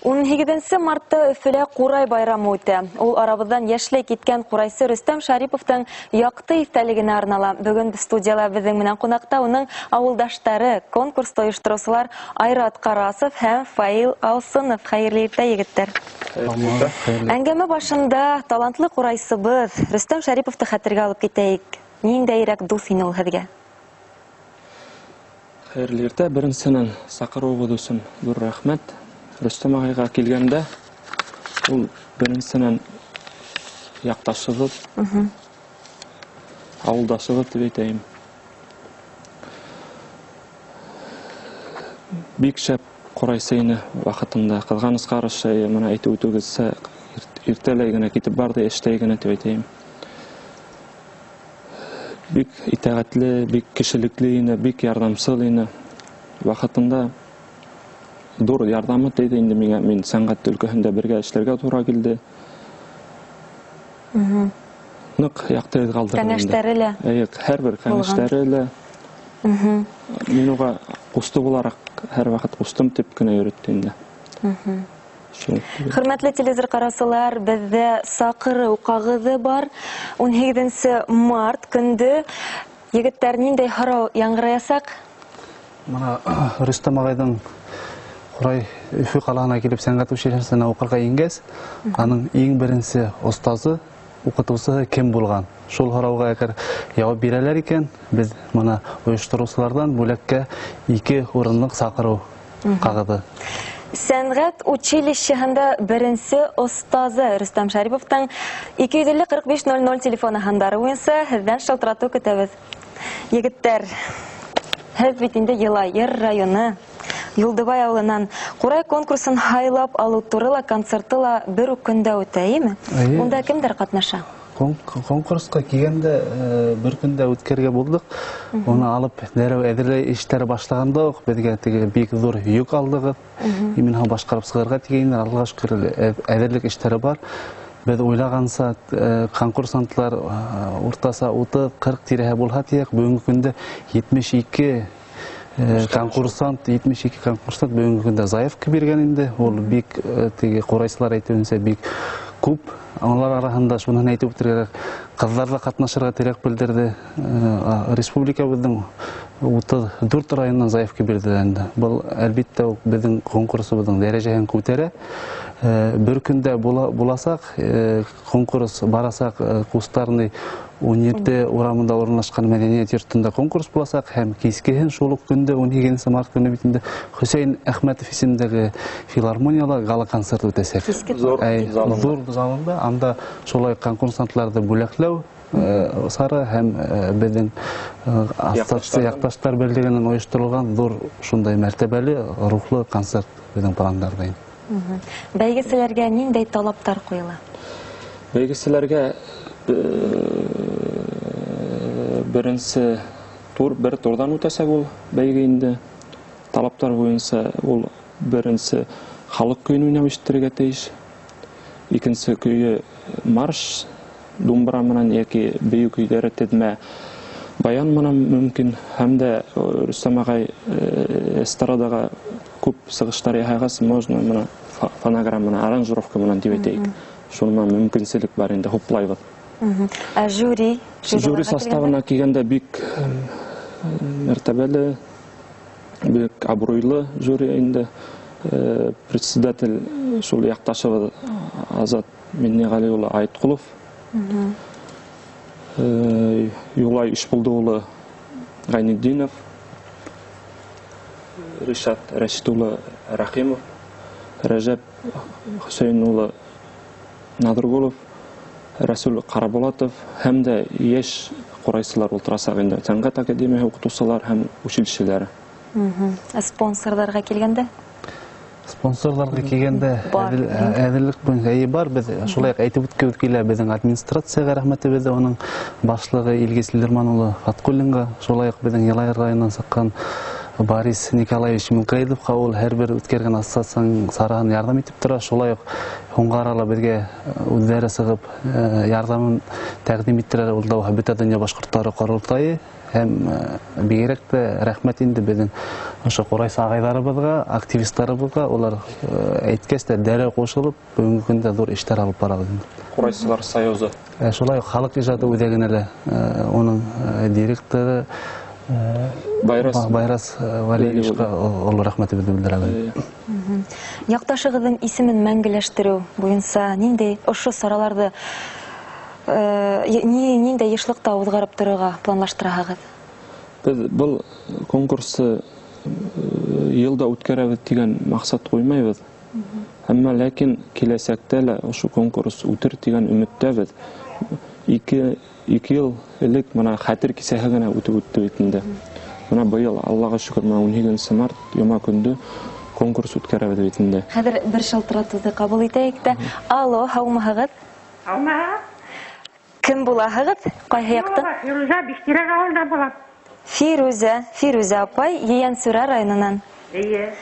18 мартта Өфөлә Ҡурай байрамы үтә. Ул арабыҙҙан йәшләй киткән ҡурайсы Рөстәм Шариповтың яҡты иҫтәлегенә арнала. Бөгөн студияла беҙҙең менән ҡунаҡта уның ауылдаштары, конкурсты ойоштороусылар Айрат Ҡарасов һәм Фаил Алсынов. Хәйерле иртә, егеттәр. Әңгәмә башында талантлы ҡурайсыбыҙ Рөстәм Шариповты хәтергә алып китәйек. Ниндәйерәк дуҫ ине ул һеҙгә? Хәйерле иртә. Беренсенән, саҡырыуығыҙ өсөн ҙур рәхмәт. Рөстәм ағайға килгәндә, ул беренсенән яҡташыбыҙ, ауылдашыбыҙ тип әйтәйем. Бик шәп ҡурайсы ине ваҡытында. Ҡыҙғанысҡа ҡаршы, мына әйтеп үтеүегеҙсә, иртәләй генә китеп барҙы, эштәй генә тип әйтәйем. Бик итәғәтле, бик кешелекле ине, бик ярҙамсыл ине. Ваҡытында ҙур ярҙамы тейҙе инде миңә. Мин сәнғәт өлкәһендә бергә эшләргә тура килде. Ныҡ яҡты эҙ ҡалдырҙы инде. Кәңәштәре лә Эйе, һәр бер кәңәштәре лә. Мин уға ҡусты булараҡ һәр ваҡыт ҡустым тип кенә йөрөттө инде. Шул. Хөрмәтле телевизор ҡараусылар, беҙҙә саҡырыу ҡағыҙы бар. 18 март көндө егеттәр ниндәй һорау яңғыраясаҡ? Мына Рөстәм ағайҙың Ҡурай Өфө ҡалаһына килеп сәнғәт училищеһына уҡырға ингәс, аның иң беренсе остазы, уҡытыусыһы кем булған? Шул һорауға әгәр яуап бирәләр икән, беҙ мына ойоштороусыларҙан бүләккә 2 урынлыҡ саҡырыу ҡағыҙы. Сәнғәт училищеһында беренсе остазы Рөстәм Шариповтың 250 45 00 телефоны һандары буйынса һеҙҙән шылтыратыу көтәбеҙ. Егеттәр, һеҙ бит инде Йылайыр районы Юлдыбай ауылынан. Ҡурай конкурсын һайлап алыу туры ла, концерты ла бер үк көндә үтә, әйеме? Эйе. Унда кемдәр ҡатнаша? Конкурсҡа килгәндә, бер көндә үткәрергә булдыҡ. Уны алып, дәррәү әҙерләй эштәре башлағанда уҡ беҙгә теге бик ҙур йөк алдығыҙ. Именно башҡарып сығырға тигәйнеләр. Аллаға шөкөр, әҙерлек эштәре бар. Беҙ уйлағанса, конкурсантлар, уртаса 30-40 тирәһе булһа тиек, бөгөнгө көндә 72 конкурсант, 72 конкурсант бөгөнгө көндә заявка биргән инде. Ул бик, теге ҡурайсылар әйтеүенсә бик күп. Алар араһында шуныһын әйтеп үтергә кәрәк, ҡыҙҙар ҙа ҡатнашырға теләк белдерҙе. Республикабыҙҙың 34 районынан заявка бирҙеләр инде. Был әлбиттә үк беҙҙең конкурсыбыҙҙың дәрәжәһен күтәрә. Бер көндә буласаҡ, конкурс барасаҡ, Кустарный 17 урамында урынлашҡан мәҙәниәт йортонда конкурс буласаҡ һәм кискеһен шул уҡ көндә 18 март көнө бит инде Хөсәйен Әхмәтов исемендәге филармонияла гала-концерт үтәсәк. Киске Ҙур залында. Ҙур залында. Анда шулай конкурсантларҙы бүләкләү сара һәм беҙҙең ассоциация яҡташтар берлегенән ойошторолған ҙур шундай мәртәбәле рухлы концерт беҙҙең пландарҙа инде. Бәйгеселәргә ниндәй талаптар ҡуйыла? Бәйгеселәргә беренсе тур, бер турҙан үтәсәк ул бәйге инде. Талаптар буйынса ул беренсе халыҡ көйөн уйнап ишеттерергә тейеш. Икенсе көйө марш, думбра менән йәки бейеү көйҙәре теҙмә баян менән мөмкин. Һәм дә Рөстәм ағай эстрадаға күп сығыштар яһағас, можно мына фонограмма менән, аранжировка менән тип әйтәйек. Шуның менән мөмкинселек бар инде, хуплайбыҙ. Ә жюри? Жюри Жюриларға составына килгәндә? килгәндә бик мәртәбәле, бик абруйлы жюри инде. Председатель шул яҡташыбыҙ Азат Миннеғәли улы Айтҡолов. Юлай Ишбулды улы Ғәйнетдинов, Ришат Рәшит улы Рәхимов, Рәжәп Хөсәйен улы Наҙыргулов, Рәсүл Ҡарабулатов һәм дә йәш ҡурайсылар ултырасаҡ инде, сәнғәт академияһы уҡытыусылар һәм училищеләре. Ә спонсорҙарға килгәндә? Спонсорларға килгәндә, Бар. әҙерлек буйынса эйе бар. Беҙ шулай уҡ әйтеп үткебеҙ килә, беҙҙең администрацияға рәхмәтебеҙ, уның башлығы Илгиз Лирман улы Фатҡуллинға, шулай уҡ беҙҙең Йылайыр районынан сыҡҡан Борис Николаевич Милкайдовҡа, ул һәр бер үткәргән ассоциацияның сараһын ярҙам итеп тора. Шулай уҡ һуңғы арала беҙгә үҙҙәре сығып, ярҙамын тәҡдим иттерәләр. Ул да бөтә донъя башҡорттары ҡоролтайы. Һәм бигерәк тә рәхмәт инде беҙҙең ошо ҡурайсы ағайҙарыбыҙға, активистарыбыҙға, улар әйткәс тә дәррәү ҡушылып, бөгөнгө көндә ҙур эштәр алып барабыҙ инде. Ҡурайсылар союзы. Шулай уҡ халыҡ ижады үҙәгенә лә уның директоры Байрас Валерьевичҡа оло рәхмәтебеҙҙе белдерәбеҙ. Яҡташығыҙҙың исемен мәңгеләштереү буйынса ниндәй ошо сараларҙы ниндәй йышлыҡта уҙғарып торорға планлаштыраһығыҙ? Беҙ был конкурсты йылда үткәрәбеҙ тигән маҡсат ҡуймайбыҙ. Әммә ләкин киләсәктә лә ошо конкурс үтер тигән өмөттәбеҙ. 2 йыл элек мына хәтер кисәһе генә үтеп үтте бит инде. Мына быйыл Аллаға шөкөр, мына 18 март йома көндө конкурс үткәрәбеҙ бит инде. Хәҙер бер шылтыратыуҙы ҡабул итәйек тә. Алло, һаумыһығыҙ? Һаумыһығыҙ. Кем булаһығыҙ? Ҡайһы яҡтан? Фирүзә, Биштирәк ауылында булам. Фирүзә, Фирүзә апай, Ейәнсура районынан. Эйе.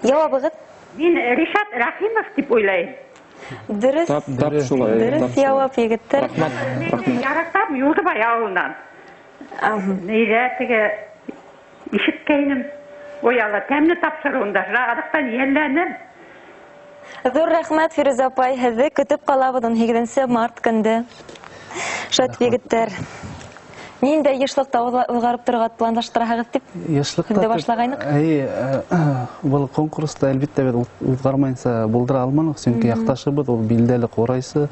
Яуабығыҙ? Мин Ришат Рәхимов тип уйлайым. Дөрөҫ. Тап шулай. Дөрөҫ яуап, егеттәр. Рәхмәт, рәхмәт. Яратам Юлдыбай ауылынан. Нейҙә теге ишеткәйнем. Ой, Алла, тәмле тапшырыуында аҙаҡтан йәлләнем. Ҙур рәхмәт, Фирүзә апай, һеҙҙе көтөп ҡалабыҙ 18 март көндө. Шат егеттәр. Ниндәй йышлыҡта уҙғарып торорға планлаштыраһығыҙ тип Йышлыҡта һүҙҙе тип, башлағайныҡ? Эйе, был конкурста әлбиттә беҙ уҙғармайынса булдыра алманыҡ, сөнки яҡташыбыҙ ул билдәле ҡурайсы,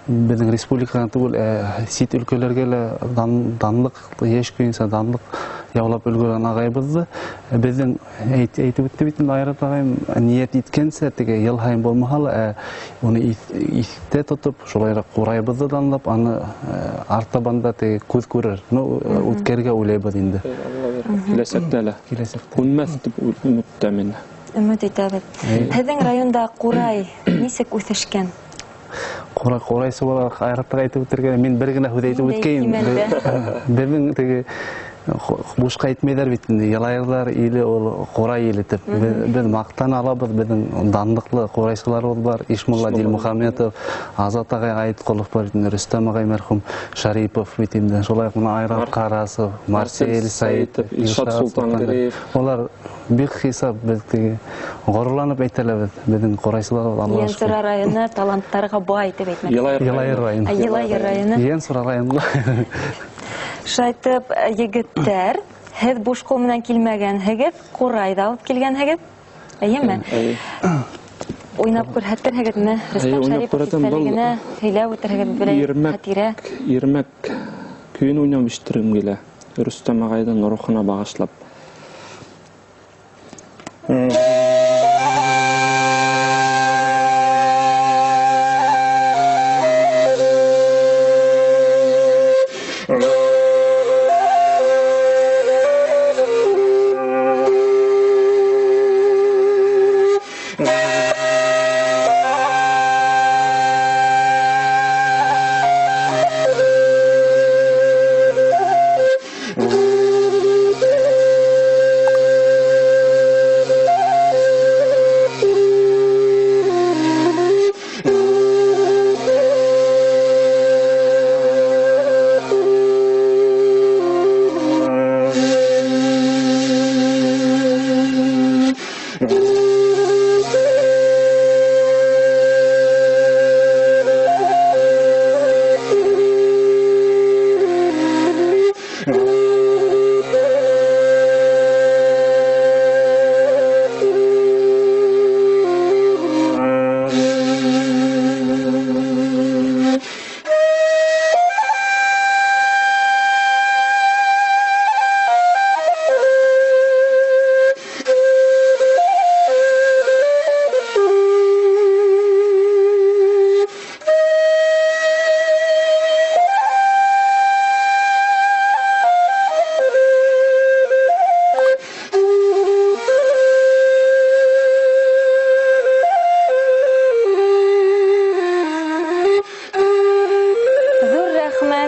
беҙҙең республикаға түгел, сит өлкәләргә лә данлыҡ, йәш көйөнсә данлыҡ яулап өлгөргән ағайыбыҙҙы. Беҙҙең әйтеп үтте бит инде Айрат ағайым, ниәт иткәнсә, теге йыл һайын булмаһа ла, уны иҫтә тотоп, шулайыраҡ ҡурайыбыҙҙы данлап, аны артабан да теге күҙ күрер. Үткәрергә уйлайбыҙ инде. Киләсәктә лә. Киләсәктә. Күнмәҫ тип өмөттә мин. Өмөт итәбеҙ. Һеҙҙең районда ҡурай нисек үҫешкән? Ҡурайсы булараҡ Айратҡа әйтеп үтергә, мин бер генә һүҙ әйтеп Ниндәй үткәйем. кимәлдә? Беҙҙең теге бушҡа әйтмәйҙәр бит инде, Йылайырҙар иле ул ҡурай иле тип. Беҙ маҡтана алабыҙ, беҙҙең данлыҡлы ҡурайсыларыбыҙ бар. Ишмулла Дилмөхәмәтов, Азат ағай Айытҡолов бар бит инде, Рөстәм ағай мәрхүм Шарипов бит инде. Шулай уҡ мына Айрат Ҡарасов, Марсель Марсель Сәйітов, Сәйітов, Илшат Илшат Солтангереев. Солтангереев. Улар бик хисап, беҙ теге ғорурланып әйтә алабыҙ, беҙҙең ҡурайсыларыбыҙ, Аллаға шөкөр. Ейәнсура районы таланттарға бай тип әйтмәк. Йылайыр Йылайыр районы. районы. Йылайыр районы. Ейәнсура районы. Шайтып, егеттәр, һеҙ буш ҡул менән килмәгәнһегеҙ, ҡурай ҙа алып килгәнһегеҙ. Эйеме? Эйе. Уйнап күрһәтерһегеҙме? Рөстәм Эйе, уйнап Шәрипов күрһәтәм. Был иҫтәлегенә һөйләп үтерһегеҙ берәй хәтирә. Ирмәк көйөн уйнап ишеттерем килә. Рөстәм ағайҙың рухына бағышлап.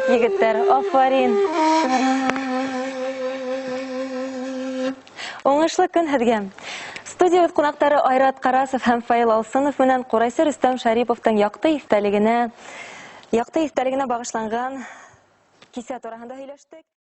Егеттәр, афарин. Уңышлы көн һеҙгә. Студиябыҙ ҡунаҡтары Айрат Ҡарасов һәм Фаил Алсынов менән ҡурайсы Рөстәм Шәриповтың яҡты иҫтәлегенә бағышланған кисә тураһында һөйләштек.